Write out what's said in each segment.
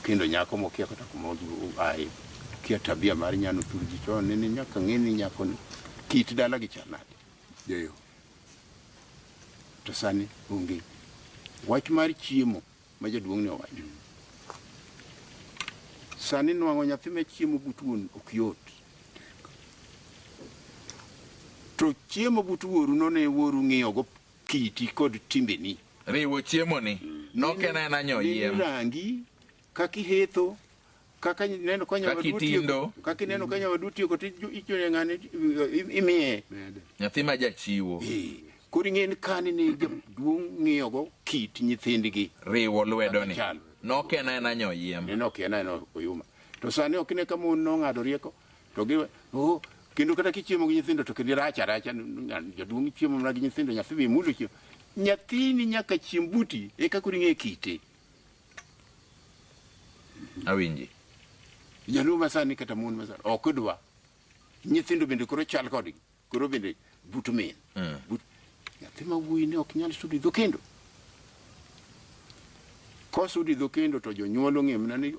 Okendo nyako mokia kata kuma oaye. Kia tabia mar nyano thurgi chon ne ni nyaka ng'e ni nyako ni kit dala gi chal nade. Jayo. To sani onge. Wach mar chiemo ma jaduong' ne owacho. Sani nwang'o nyathi ma chiemo but wuon ok yot. To chiemo but wuoru no ne wuoru ng'iyogo kiti kod timbeni. Riwo chiemo ni. Nok en aena nyoyiem. Rangi, kaka ihetho, kaka ineno ka Kaka nyawadu itindo. otieko, kaka ineno ka nyawadu otieko to ichuno ng'ane imiye. Mede. Nyathi ma jachiwo. Eh, Koro ing'e ni kani ni jaduong' ng'iyogo kit nyithindgi. Riwo lwedo ni. Chal. Nok en aena nyoyiem. Neno ok en aena oyuma. To sani ok ine ka mon nong'ado rieko to gi oh, kendo kata kichiemo gi nyithindo to kendo irach aracha jaduong' chiemo mana gi nyithindo nyathi be imulo chiemo. Nyathini nyaka chiem buti eka koro ing'e kite. Awinji. Jaluo masani kata mon masani ok dwa. Nyithindo bende koro chal kodgi. Koro bende but min. But nyathi ma wuoyi ne ok nyal sudo e dho kendo. Kosudo e dho kendo to jonyuol ong'eyo mana ni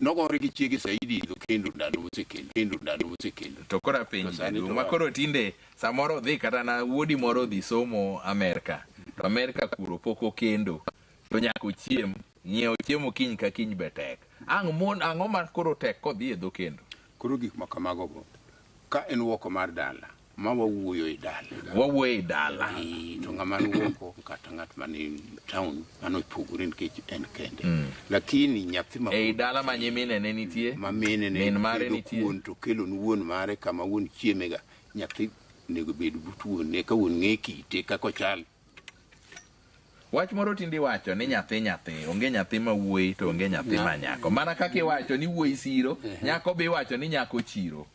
nogore gi chiege saidi e dho kendo ndalo mosekendo kendo ndalo mosekendo. To koro apenji To sani jaduong' to ma koro tinde samoro odhi kata na wuodi moro odhi somo Amerka. To Amerka kuro pok okendo. To nyaka ochiem. Nyiewo chiemo kiny ka kiny be tek. Ang' mon ang'o ma koro tek kodhi e dho kendo? Koro gik ma kamago go ka en woko mar dala ma wawuoyo e dala. Wawuoyo e dala. Eh, to ng'ama ni woko kata ng'at man e town mano opogore nikech en kende. Lakini nyathi ma Ei dala ma nyimine ne nitie. ma mine ne Min mare tedo nitie. kuon to kelo ni wuon mare kama wuon chiemega nyathi onego bed but wuon eka wuon ng'e kite kaka ochal. Wach moro tinde iwacho ni nyathi nyathi, onge nyathi ma wuoyi to onge nyathi ma nyako. Mana kaka iwacho ni wuoyi siro, nyako be iwacho ni nyako chiro.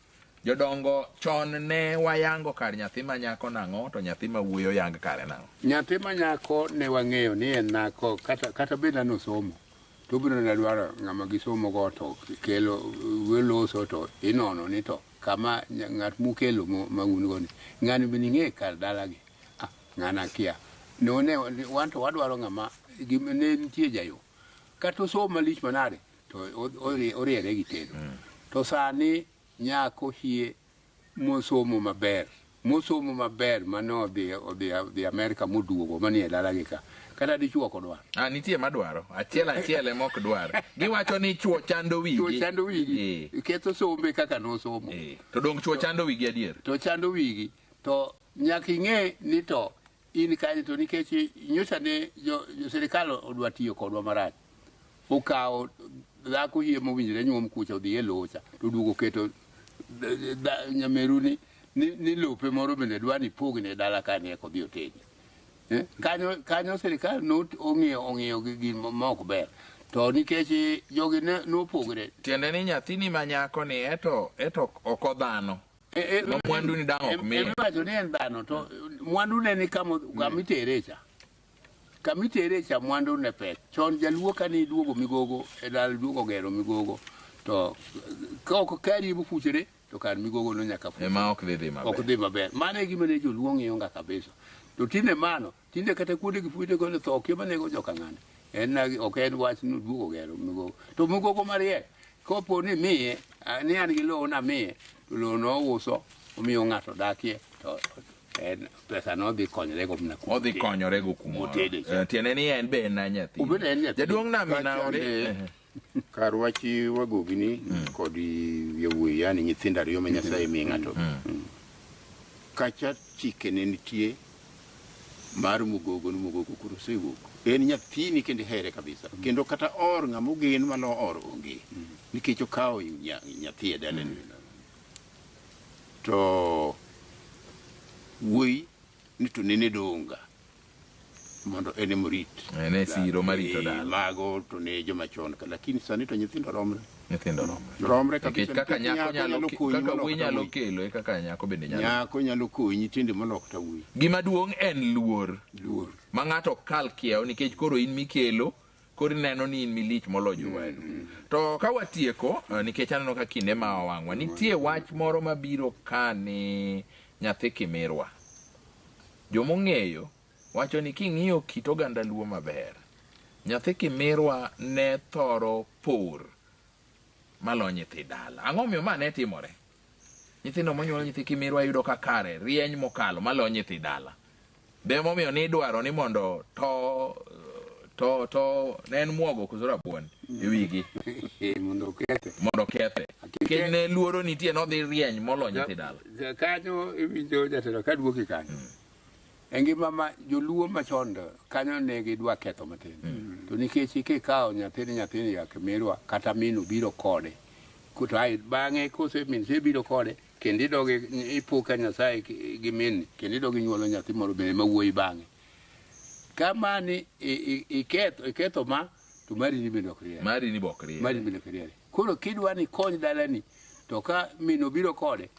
Jodongo chon ne wayango kar nyathi ma nyako nang'o to nyathi ma wuoyi oyang kare nang'o. Nyathi ma nyako ne wang'eyo ni en nako kata kata bed ni osomo to obiro na dwaro ng'ama gisomo go to kelo loso to inono ni to kama ng'at mukelo ma un go ni ng'ani be ning'e kar dalagi. Ah, ng'ana kia. No ne wan to wadwaro ng'ama ne nitie jayo. Kata osomo malich manade to oriere gi tedo. To sani nyako hie mosomo maber mosomo maber mane odhi odhi odhi Amerika moduogo manie dalagi ka kata dichuo ok odwar. Ah, nitie madwaro. Achiel achiel ema ok dwar. Giwacho ni chuo chando wigi. Chuo chando wigi. Ketho sombe kaka nosomo. To dong chuo chando wigi adier. To chando wigi. To nyaka ing'e ni to in kanyo to nikech nyocha ne jo, jo sirikal odwa tiyo kodwa marach. Okawo dhako hie mowinjore nyuom kucha odhi e lowo cha to oduogo keto nyameru ni, ni, ni lope moro bende dwa ni pogne dala kani eka odhi otedi. Eh, kanyo kanyo sirikal no ong'iyo ong'iyo gi gin ma ok ber to nikech jogi ne nopogre Tiende ni nyathini ma nyako ni eto eto ok odhano. Ma mwandu ni dang' ok miye. Emiwacho ni en dhano to mwandu ne ni kama kama itere cha. Kama itere cha mwandu ne pek. Chon jaluo kane iduogo migogo e dala duogo gero migogo to ka ok kari mofuchore to kar migogo no nyaka fuchre. Ema ok dhi dhi maber. Ok dhi maber. Mano e gima ne joluo ng'iyo ga kabisa. To tinde mano, tinde kata kuonde gi fuete go tho kia manego joka ng'ane. En na ok en wach ni duogo gero migogo. To migogo mariek kopo ni miye, ni an gi lowo namiye, to lowo no ouso, omiyo ng'ato dakie, to en pesa no odhi konyore go mana kuma Odhi konyore go kumoro. Motede cha. Tiende ni en be en na nyathi. Obed en nyathi. Jaduong' nami naore. Kar wach wagogni kod yawuoyi, yani nyithindo ariyo ma Nyasaye miyo ng'ato. Kacha chike ne nitie mar mugogo ni mugogo koro osewuok. En nyathini kendo ihere kabisa. Kendo kata or ng'ama ogen malo or onge. Nikech okawo nyathi e dalane. To wuoyi ni to nene donga mondo en ema orit. En e siro marito dala. Mago to ne joma chon ka, lakini sani to nyithindo romre. Nyithindo romre. Romre kabisa. Nikech kaka nyako nyalo kaka wuoyi nyalo kelo e kaka nyako bende nyalo. Nyako nyalo konyi tinde molo kata wuoyi. Gima duong' en luor. Luor. Ma ng'ato ok kal kiewo nikech koro in mikelo koro ineno ni in milich molo jowadu. To ka watieko, nikech aneno ka kinde ma wang'wa, nitie wach moro mabiro ka ni nyathi kimirwa. Jomong'eyo wacho ni king'iyo kit oganda Luo maber, Nyathi kimirwa ne thoro por malo nyithi dala. Ang'o momiyo ma ne timore? Nyithindo monyuol nyithi kimirwa yudo ka kare rieny mokalo malo nyithi dala. Be momiyo ni idwaro ni mondo to to to ne en muogo koso rabuon e wigi Mondo okethe. Mondo kethe. Nikech ne luoro nitie nodhi rieny molo nyithi dala. Kanyo iwinjo jatelo kaduoki kanyo. E ngima ma joluo machon to kanyo ne gidwa ketho matin. To nikech kikawo nyathini nyathini ya kimirwa kata min obiro kode. To ai bang'e kose min sebiro kode kendo idog ipo ka Nyasaye gi min kendo idog inyuolo nyathi moro bende ma wuoyi bang'e. Ka mani iketho iketho ma to mari ni bende ok riere. Mari ni bok riere. Mari bende ok riere. Koro kidwa ni kony dalani to ka min obiro kode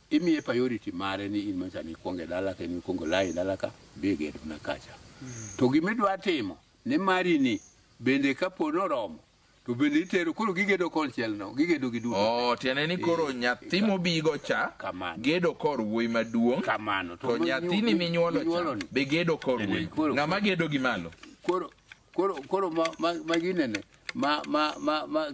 imiye priority mare ni in macha ni ikwongo e dala ka in ikwongo lai e dala ka bi gedona kacha. To gimidwa timo ni mari ni bende kapo noromo to bende itero koro gigedo konchiel no gigedo giduto. Oh, tiende ni koro nyathi mobigo cha Kamano. gedo kor wuoyi maduong' Kamano. to nyathini minyuolo cha be gedo kor wuoyi. Ng'ama gedo gi malo? Koro koro koro ma ma ma ginene ma ma ma ma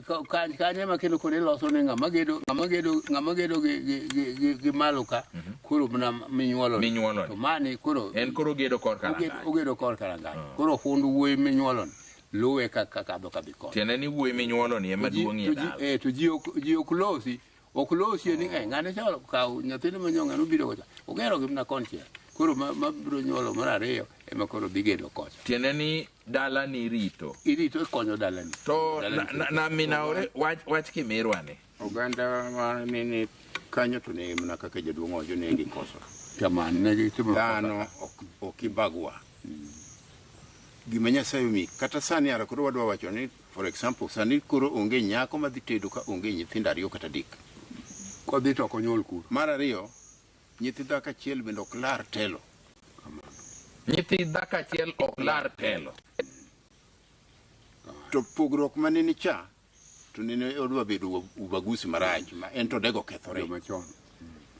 kanye ma kendo koro iloso ne ng'ama gedo ng'ama gedo ng'ama gedo gi gi gi, gi, gi malo ka koro mana minyuolo ni. Minyuolo ni. To mani koro En koro gedo kor karangach. Ogedo kor karangach. Koro hund wuoyi minyuolo ni luwe ka ka kadho kadhi koni. Tiende ni wuoyi minyuolo ni ema duong' e dala. To ji ok losi, ok losi ni ng'ane cha kaw nyathine manyuolo ng'ane obiro go cha. Ogero gi mana konchiel. Koro ma biro nyuolo mar ariyo ema koro dhi gedo kocha. Tiende ni dala ni irito. Irito ikonyo dalani. To na minaore wach kimirwa ni. Oganda ma nene kanyo to ne mana kaka jaduong' owacho ne gikoso. Kamano ne gitimo dhano ok ibagwa. Gima Nyasaye omiyi kata sani ara koro wadwa wacho ni for example sani koro onge nyako madhi tedo ka onge nyithindo ariyo kata adek. Kodhi to ok onyuol kuro. Mar ariyo, nyithi dhako achiel bende ok lar telo. Nyithi dhako achiel ok lar telo. To pogruok manene cha to nene odwa bedo ubaguzi marach ma en to dego kethore.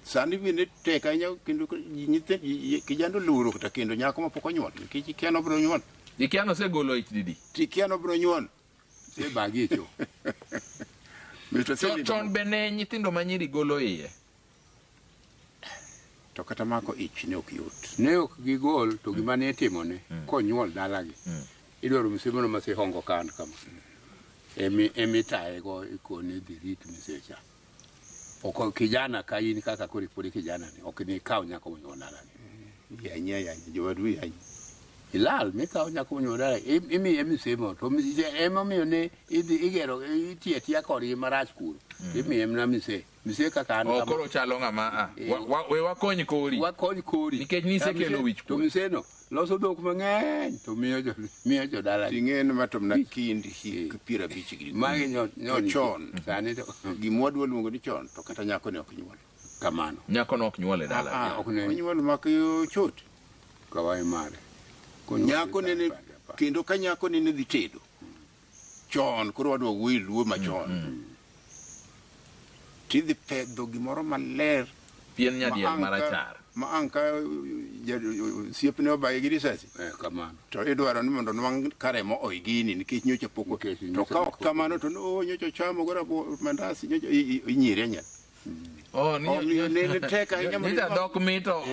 Sani bende tek ahinya kendo kijana oluoro kata kendo nyako mapok onyuol nikech ikia nobiro nyuol. Ikia nosegolo ich didi? Ikia nobiro nyuol. Sebagi e cho. Chon bende nyithindo manyiri golo iye. To kata mako ich ne ok yot. Ne ok gigol to gima ne itimone konyuol dalagi. Idwaro mise moro ma sihongo kan kama. Emitaye go ikone dhi rit misecha. Ok kijana ka in kaka koro ipod kijana ni ok ni kaw nyako monyuol dalagi. Yanye yanye jowadu yanye. Ilal mikaw nyako monyuol dalagi imiye mise moro to mise emomiyo ne idhi igero itiyo atiya kodgi marach kuro. Imiye mana mise. Mise kaka an kama. Koro chalo ng'ama a. We wakony kori. Wakony kori. Nikech nisekelo wich To mise no loso dhok mang'eny to miyo jodala. Ting'en ma to mana kind hik 50 gi. Magi nyo chon. Sani to gima wadwa luongo ni chon to kata nyako ne ok nyuol. Kamano. Nyako ne ok nyuol e dala. Ok ne. Onyuol mak chot. Kawai mare. Nyako nene kendo ka nyako nene dhi tedo. Chon koro wadwa wuoyo luo machon. Tidhi pedho gimoro maler. Pien nyadiel marachar. Ma ang' ka osiepne obaye gi risasi. Kamano. To idwaro ni mondo nwang' karemo oi gini nikech nyocha pok to ka ok kamano to nyocha ochamo go rabo mandasi nyocha inyiri anyira. Omiyo nene tek ahinya mondo dhok mito.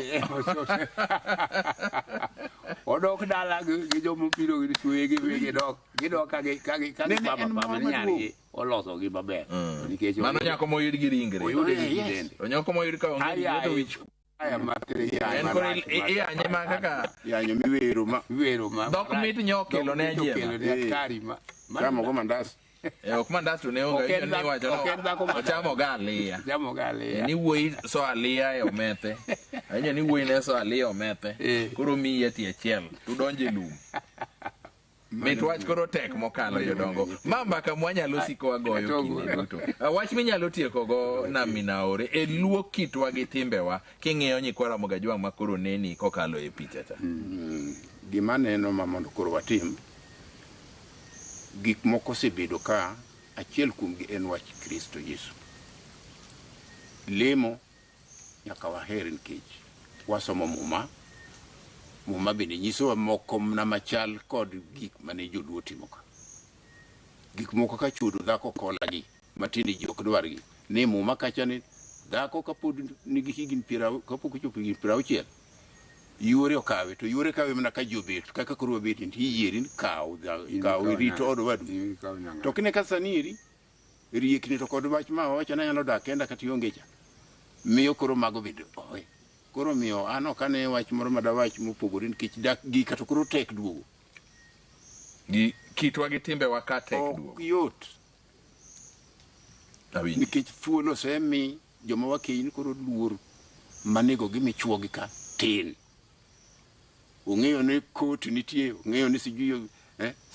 Odok dala gi joma obiro gi wegi wegi dok gidok ka gi ka gi ka gi pama pama nyargi oloso gi maber. Nikech mano nyako moyud gi ringre. Oyude gi dende. To nyako moyud ka onge ringre to wich. En koro iyanye ma kaka yanyo miwero ma miwero ma dhok mit nyokelo ne ajiema. Okelo ne atari ma chamo go mandas. Ok mandas to ne onge ni wacho no ochamo ga aliya. Ochamo ga aliya. Ni wuoyi so aliya e omethe. Ayenyo ni wuoyi ne so aliya omethe. Koro miye tie achiel to donje lum. Mit wach koro tek mokalo jodongo. Ma mbaka mwanyalo siko wagoyo kinde duto. Wach minyalo tieko go na minaore e luo kitwa gi timbewa king'iyo nyikwa Ramogi Ajwang' ma koro neni kokalo e picha cha. Gima neno ma mondo koro watim gik moko osebedo ka achiel kuomgi en wach Kristo Yesu. Lemo nyaka waher nikech wasomo Muma. Muma bende nyisowa moko mana machal kod gik mane joluo timo ka. Gik moko ka chodo dhako kolagi matinde ji ok dwargi. Ni muma kacha ni dhako kapod nigi higni kapok ochopo higni 60 yuore okawe to yuore kawe mana ka ji obet kaka koro wabet ni iyieri ni kaw kaw irit od wadu. To kine ka sani eri riekni to kod wach ma wawacho ni anyalo dak kenda kata ionge cha. Miyo koro mago bende owe. Koro miyo an ok ane wach moro madawach mopogore nikech dak gika to koro tek duogo. Gi kitwa gi timbewa ka tek duogo. Ok yot. Awinji. Nikech thuolo osemi joma wakeini koro luor manego gimi chuogi ka tin. Ong'eyo ni kot nitie, ong'eyo ni sijui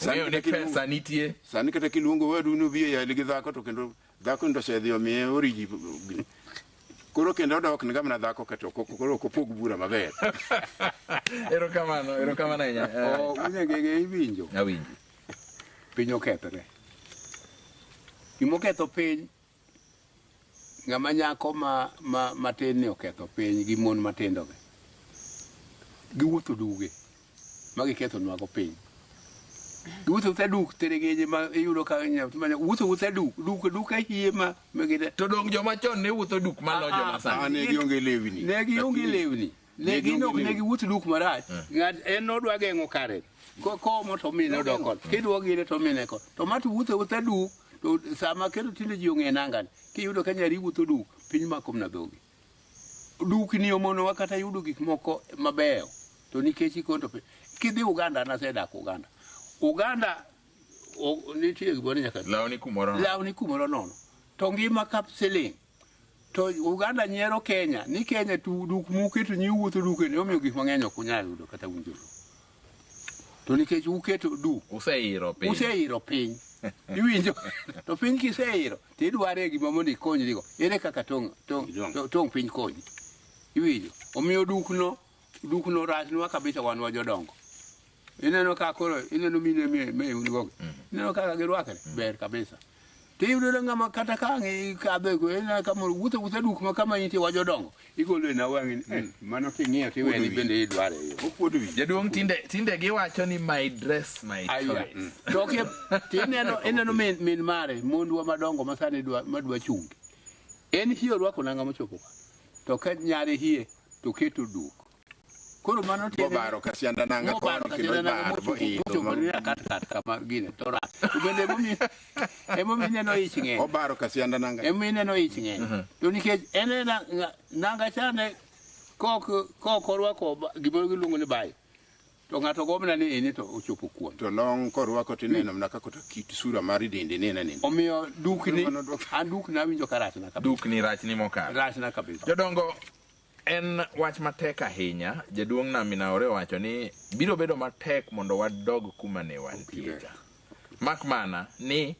Ong'eyo ni pesa nitie. Sani kata kiluongo wadu ni obi e yali gi dhako to kendo dhako ndo osedhi omiye oriji. Koro kendo odok ni gamna dhako kata ok koro ok opog bura maber. Erokamano, erokamano ahinya. O unyangege iwinjo. Awinji. Piny okethore. Gimoketho piny ng'ama nyako ma matin ni oketho piny gi mon matindo gi. Giwuotho duge ma giketho nwago piny. Giwuotho wuotha duk teregeje ma iyudo ka nyathi ma wuotho wuotha duk duk duk hie ma gide. To dong joma chon ne wuotho duk malo joma sani. Ne gionge lewni. Ne gionge lewni. Ne gin ne giwuotho duk marach. Ng'at en nodwa geng'o kare. Komo to mine odok kod. Kidwa gine to mine kod. To ma to wuotho wuotha duk to sama kendo tinde ji ong'e nangani. Kiyudo ka nyari wuotho duk piny mako mana dhogi. Duk ni omonowa kata yudo gik moko mabeyo. To nikech ikondo piny. Kidhi Uganda, an asedak Uganda. Uganda nitie gimoro nyaka lawni kumoro nono. Lawni kumoro nono. To ngima ka siling. To Uganda nyiero Kenya, ni Kenya tu duk muketo nyi wuotho duke ni omiyo gik mang'eny ok unyal yudo kata winjo. To nikech uketo duk. Useiro piny. Useiro piny. Iwinjo. To piny kiseiro, tidware gima mondo ikonyrigo. Ere kaka tong' piny konyi. Iwinjo. Omiyo dukno rachnwa kabisa wan wa jodongo. Ineno ka koro ineno mine me unigo. Ineno kaka girwakre ber kabisa. Tiyudo ng'ama kata ka ang' ikadho e gweng', ineno ka moro wuotho wuotha duk ma kama intie wa jodongo. Igolo e na wang'i ni mano king'iyo tiweni bende idware. Okuodo wiyi. Jaduong' tinde giwacho ni my dress my choice. To tineno ineno min mare mondwa madongo ma sani madwa chungi. En hie orwako nanga mochopo ka. To ka nyare hie to keto duk. Koro mano tiende Mobaro ka sianda nanga mobaro ka sianda nanga mochopo ni kat kat kama gine to rach. To bende emomiyo ineno ich ng'eny. Obaro ka sianda nanga. Emomiyo ineno ich ng'eny. To nikech en nanga chane kok orwako gimoro giluongo ni bayo. To ng'ato gomna ni ini to ochopo kuom. To long korwako tineno mana kaka to kit sura mar dende neno neno. Omiyo dukni an dukni awinjo ka rachna kabisa. Dukni rachni mokalo. Rachna kabisa. Jodongo en wach matek ahinya. Jaduong' Naminaore owacho ni biro bedo matek mondo wadog kuma ne wantie cha. Mak mana ni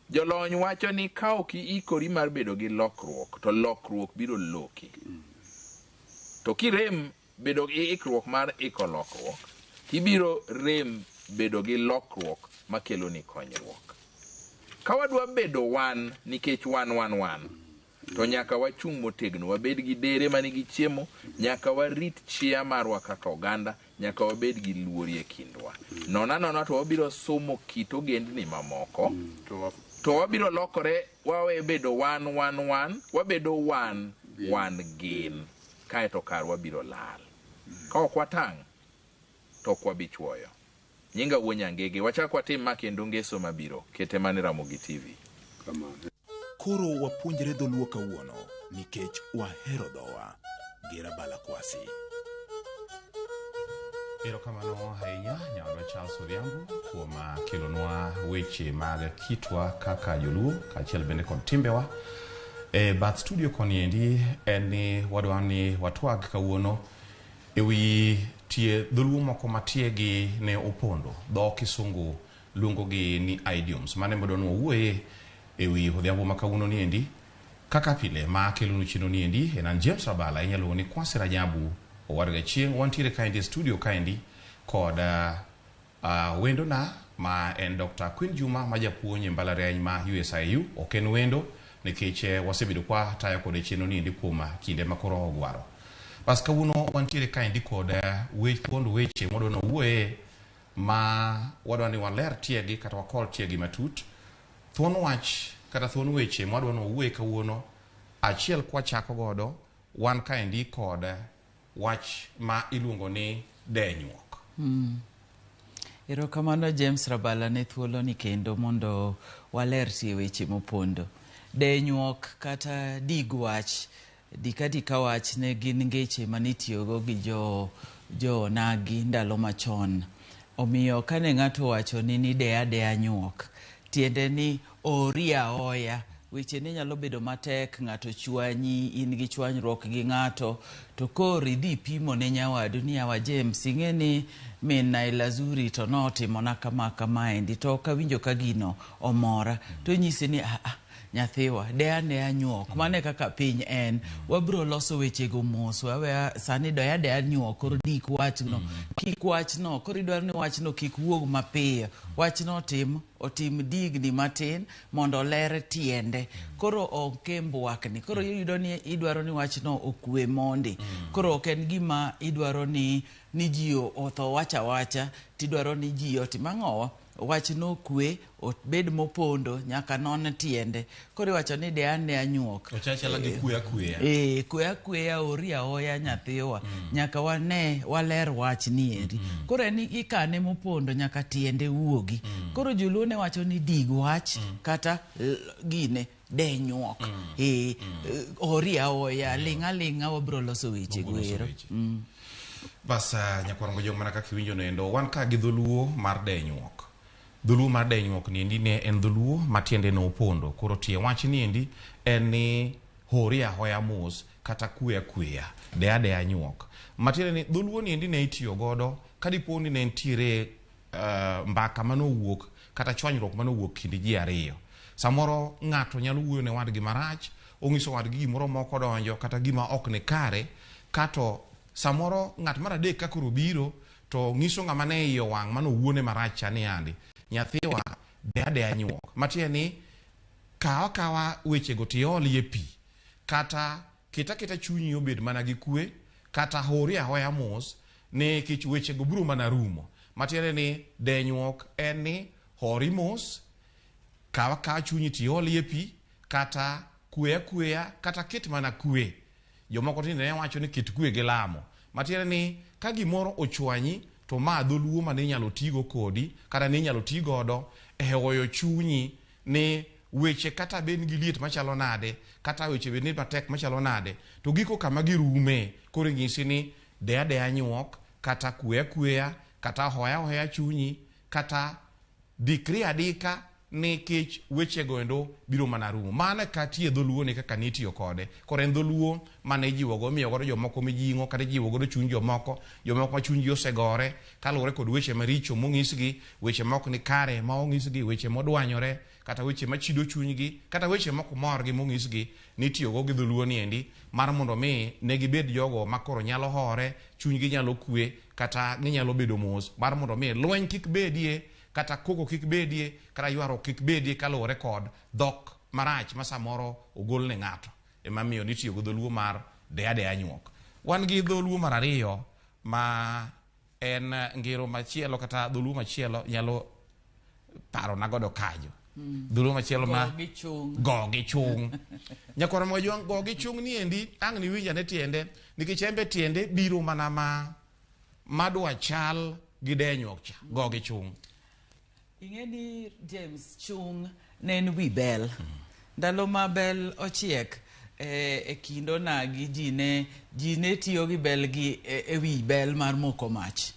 jolony wacho ni ka ok iikori mar bedo gi lokruok to lokruok biro loki. To kirem bedo gi ikruok mar iko lokruok, tibiro rem bedo gi lokruok makelo ni konyruok. Ka wadwa bedo wan nikech wan wan wan, to nyaka wachung' motegno, wabed gi dere manigi chiemo, nyaka warit chia marwa kaka oganda, nyaka wabed gi luor e kindwa. Nona nona to wabiro somo kit ogendni mamoko, to wabiro lokore wawe bedo wan wan wan, wabedo wan wan gin, kaeto karwa biro lal. Ka ok watang' to ok wabi chuoyo. Nyinga Wuo Nyangege, wachak watim ma kendo ngeso mabiro, kete mana e Ramogi TV. Kamano. Koro wapuonjre dholuo kawuono nikech wahero dhowa. Gera Balakwasi. Erokamano ahinya nyawadwa Charles Odhiambo kuom kelonwa weche mag kitwa kaka joluo kaachiel bende kod timbewa. E bath studio koni endi en ni wadwa ni watwag kawuono ewi tie dholuo moko matiegi ne opondo. Dho kisungu luongo gi ni idioms. Mano ema dwa ni wawuoye ewi odhiambo ma kawuono ni endi. Kaka pile ma kelonu chenro ni endi en an James Rabala, inyalo luongo ni Kwasi Rajabu owadgi Achieng'. Wantiere kaendi e studio kaendi kod wendona ma en Dr. Queen Juma ma japuonj e mbalariany ma USIU. Ok en wendo nikech wasebedo kwa tayo kode chenro ni endi kuom kinde ma koro ogwaro. Bas kawuono wantiere kaendi kod thuond weche mwadwa nowuoye ma wadwa ni waler tiegi kata wakol tiegi matut. Thuon wach kata thuon weche mwadwa nowuoye kawuono achiel kwachako godo wan kaendi kod wach ma iluongo ni denyuok. Erokamano James Rabala ne thuolo ni kendo mondo waler tie weche mopondo. Denyuok kata dig wach, dika wach ne gin ngeche manitiyogo gi jo onagi ndalo machon. Omiyo kane ng'ato owacho ni deya deya nyuok, tiende ni ori aoya. Weche ne nyalo bedo matek, ng'ato chwanyi, in gi chwanyruok gi ng'ato, to koro idhi pimo ne nyawadu ni yawa James, ing'e ni min Naila Zuri to notimona kama kamaendi, to ok awinjo ka gino omora. To nyisi ni nyathiwa, deya deya nyuok. Mano e kaka piny en. Wabiro loso wechego mos. Waweya sani deya deya nyuok, koro dik wachno. Kik wachno, koro idwaro ni wachno kik wuog mapiyo. Wachno otim digni matin mondo oler tiende. Koro ok mbwakni. Koro iyudo ni idwaro ni wachno okwe mondi. Koro ok en gima idwaro ni ji otho wacha wacha, tidwaro ni ji otim ang'owa. Wachno okwe, obed mopondo nyaka non tiende. Koro iwacho ni deya deya nyuok. Ochachala gi kwe akweya. Kwe akweya, ori aoya nyathiwa. Nyaka wane waler wach ni eri. Koro en ikane mopondo nyaka tiende wuogi. Koro joluo ne wacho ni dig wach kata gine denyuok. Ori aoya, ling' aling'a wabiro loso weche go ero. Bas nyakwarango jong mana kaka iwinjo noendo, wan ka gi dholuo mar denyuok. Dholuo mar denyuok ni endi ne en dholuo ma tiende ne opondo. Koro tie wach ni endi en ni hori ahoya mos kata kwe akweya, deya deya nyuok. Matiende ni dholuo ni endi ne itiyo godo kadipo ni ne nitiere mbaka manowuok kata chwanyruok manowuok kind ji ariyo. Samoro ng'ato nyalo wuoyo ne wadgi marach, ong'iso wadgi gimoro mok odonjo kata gima ok ni kare, kato samoro ng'at mar adek ka koro biro to ng'iso ng'ama ne iye owang' manowuone marach cha ni andi nyathiwa deya deya nyuok. Matiende ni kawa kawa wechego tiolie pi, kata keta keta chunyi obed mana gi kwe, kata hori ahoya mos nikech wechego biro mana rumo. Matiende ni denyuok en ni hori mos, kawa kawa chunyi tiolie pi, kata kwe akweya, kata ket mana kwe. Jomoko tinde ne wacho ni ket kwe gi lamo. Matiende ni ka gimoro ochwanyi to ma dholuo mane inyalo tigo kodi kata ne inyalo ti godo e hoyo chunyi ni weche kata bed gi liet machalo nade, kata weche bed ni matek machalo nade, to giko kama girume. Koro inyisi ni deya deya nyuok, kata kwe akweya, kata hoya hoya chunyi, kata dikri adika nikech wechego endo biro mana rumo. Mano katie dholuo ni kaka nitiyo kode. Koro en dholuo mane ijiwogo, imiyo godo jomoko mijing'o, kata ijiwo godo chuny jomoko, jomoko ma chunygi osegore kaluwore kod weche maricho mong'isgi, weche mok ni kare ma ong'isgi, weche modwanyore, kata weche machido chunygi, kata weche mok morgi mong'isgi, nitiyogo gi dholuo ni endi mar mondo mi ne gibed jogo ma koro nyalo hore, chunygi nyalo kwe, kata ginyalo bedo mos, mar mondo mi lweny kik bedie, kata koko kik bedie, kata ywaruok kik bedie kaluwore kod dhok marach ma samoro ogol ne ng'ato. Ema miyo nitiyo gi dholuo mar deya deya nyuok. Wan gi dholuo mar ariyo ma en ngero machielo kata dholuo machielo nyalo parona godo kanyo. Dholuo machielo ma go gi chung'. Nyakwar Mojwang' go gi chung' ni endi ang' ni winja ne tiende nikech embe tiende biro mana ma madwa chal gi denyuok cha, go gi chung'. Ing'e ni James, chung' ne en wi bel. Ndalo ma bel ochiek e kind onagi ji ne tiyo gi bel gi e wi bel mar moko mach.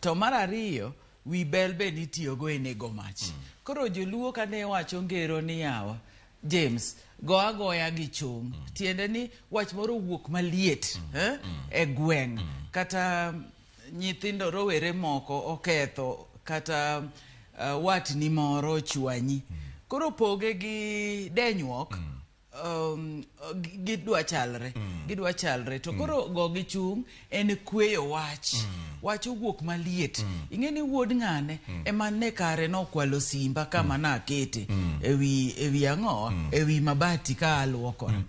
To mar ariyo, wi bel be nitiyogo e nego mach. Koro joluo kane wacho ngero ni yawa, James, go agoya gi chung'. Tiende ni wach moro owuok maliet e gweng'. Kata nyithindo rowere moko oketho, kata watni moro ochwanyi. Koro poge gi denyuok, gidwa chalre, gidwa chalre to koro go gi chung' en kweyo wach. Wach owuok maliet. Ing'e ni wuod ng'ane ema ne kare nokwalo simba kama nakete ewi ang'o, ewi mabati ka aluokora.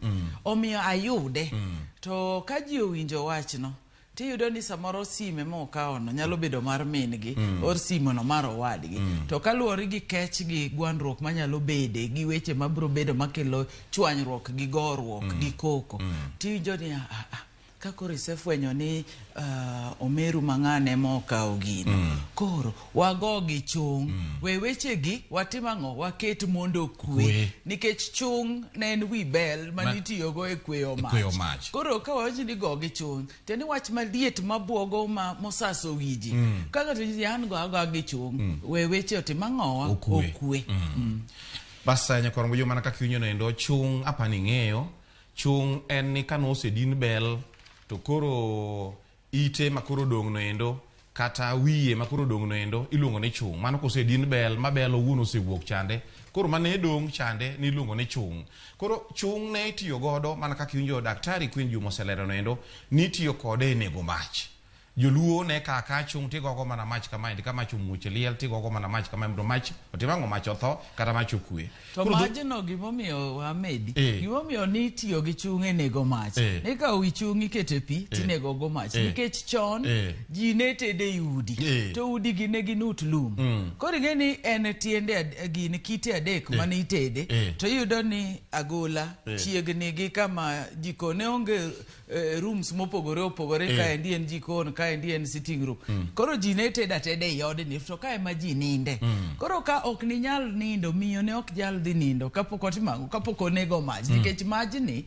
Omiyo ayude. To ka ji owinjo wachno, tiyudo ni samoro sime mokawono nyalo bedo mar min-gi or simono mar owadgi. To kaluwore gi kech gi gwandruok manyalo bede gi weche mabiro bedo makelo chwanyruok gi goruok gi koko, tiwinjo ni ka koro isefwenyo ni omeru mang'ane ema okawo gino, koro wago gi chung', we wechegi watim ang'o, waket mondo kwe. Nikech chung' ne en wi bel manitiyogo e kweyo kweyo mach. Koro ka wawach ni go gi chung', tiende ni wach maliet mabuogo ma mosaso wi ji. Ka ng'ato nyisi an go agoa gi chung', we weche otim ang'owa, Okwe. Okwe. Bas nyakwar Mbuju, mana kaka iwinjo noendo, chung' apani ing'eyo. Chung' en ni kane osedin bel to koro ite makoro odong' noendo kata wiye makoro odong' noendo iluongo ni chung'. Mano kosedin bel ma bel owuon osewuok chande, koro mane dong' chande ni iluongo ni chung'. Koro chung' ne itiyo godo mana kaka iwinjo Daktari Queen Juma oselero noendo, ni itiyo kode e nego mach. Joluo ne kaka chung' tigogo mana mach kamaendi, ka mach omuoch e liel tigogo mana mach kamae mondo mach otim ang'o, mach otho kata mach okwe. To majno gimomiyo wamedi, gimomiyo nitiyo gi chung' e nego mach, nikawo wi chung' ikete pi tinego go mach, nikech chon ji ne tedo e udi, to udi gi ne gin ut lum. Koro ing'e ni en tiende gin kite adek mane itede, to iyudo ni agola chiegni gi kama jikon ne onge rooms mopogore opogore, kaendi en jikon, kaendi en sitting room. Koro ji ne tedo ateda ei odni, to ka ema ji ninde. Koro ka ok ninyal nindo, miyo ne ok nyal dhi nindo kapok otimo ang'o, kapok onego mach, nikech majni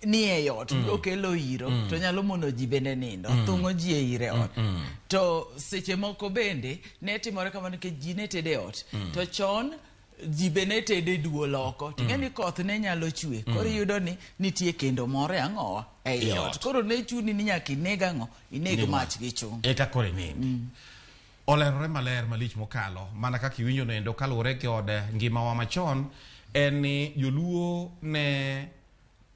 ni e ot, okelo iro, to nyalo mono ji bende nindo, thung'o ji e ire ot. To seche moko bende ne timore kamano nikech ji ne tedo e ot. To chon ji be ne tedo e duol oko. Ting'e ni koth ne nyalo chwe. Koro iyudo ni nitie kendo moro e ang'owa ei ot. Koro ne chuni ni nyaka ineg ang'o, ineg mach gi chung'. Eka koro inindi. Olerore maler malich mokalo mana kaka iwinjo noendo kaluwore kod ngimawa machon en ni joluo ne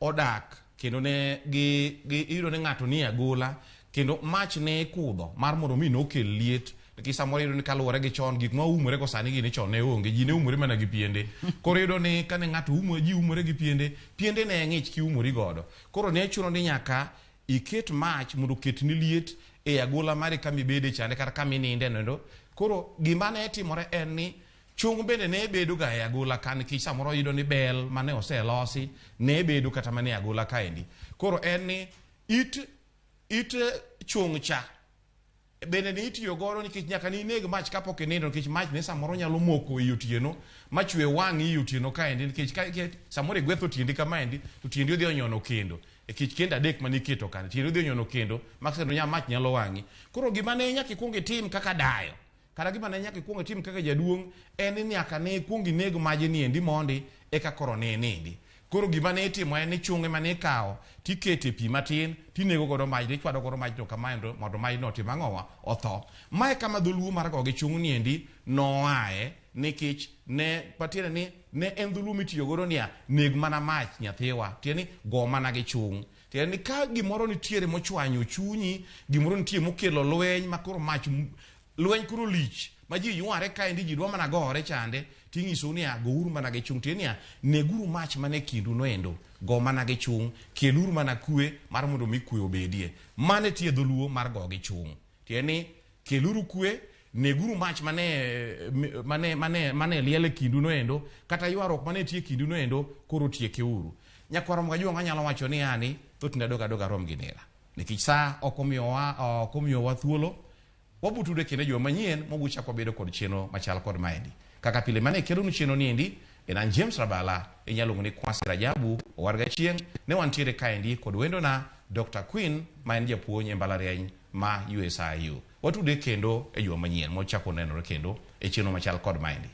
odak kendo ne gi iyudo ni ng'ato nie agola kendo mach ne ikudho mar mondo mi nokel liet, nikech samoro iyudo ni kaluwore gi chon gik ma umore go sani gini chon ne onge, ji ne umore mana gi piende. Koro iyudo ni kane ng'ato umo, ji umore gi piende, piende ne ng'ich kiumori godo. Koro ne chuno ni nyaka iket mach mondo oketni liet e agola mari kama ibede chande kata kama ininde noendo. Koro gima ne timore en ni chung' bende ne bedo ga e agola ka, nikech samoro iyudo ni bel mane oselosi ne bedo kata mana e agola kaendi. Koro en ni it chung' cha bende ne itiyo godo nikech nyaka ne ineg mach kapok inindo, nikech mach ne samoro nyalo moko ei otieno machwe wang'i ei otieno kaendi, nikech ka samoro igwetho tiendi kamaendi to tiendi odhi onyono kendo nikech kendo adek mane iketo kanyo, tiendi odhi onyono kendo makendo nya mach nyalo wang'i. Koro gima ne nyaka ikuong itim kaka dayo kata gima ne nyaka ikuong itim kaka jaduong' en ni nyaka ne ikuong ineg majni endi mondi eka koro ne inindi. Koro gima ne itimo en ni chung'e mane ikawo tikete pi matin tinego godo mach, ichwado godo mach to kamae mondo majno otim ang'owa, otho. Mae kama dholuo mar go gi chung' ni endi noaye, nikech ne patiende ni ne en dholuo mitiyo godo niya, neg mana mach nyathiwa, tiende ni go mana gi chung'. Tiende ni ka gimoro nitiere mochwanyo chunyi, gimoro nitie mokelo lweny ma koro mach lweny koro lich ma ji yware kaendi, ji dwa mana gore chande, ting'isou niya, gouru mana gi chung', tiende niya, neguru mach mane kindu noendo, go mana gi chung', keluru mana kwe mar mondo mi kwe obedie. Mane tie dholuo mar go gi chung', tiende ni keluru kwe, neguru mach mane liel e kindu noendo, kata ywaruok mane tie kindu noendo, koro tiekeuru. Nyakwar Mgajuong' anyalo wacho ni yani thothne adog adoga rom gi nera, nikech sa ok omiyowa thuolo. Wabutude kendo juma manyien mabuchako wabedo kod chenro machal kod maendi. Kaka pile mane kelonu chenro niendi, en an James Rabala, inyalo luongo ni Kwasi Rajabu, Owarga Chieng', ne wantiere kaendi kod wendona Dr. Queen, ma en japuonj e mbalariany ma USIU. Watude kendo e juma manyien mochako nenore kendo e chenro machal kod maendi.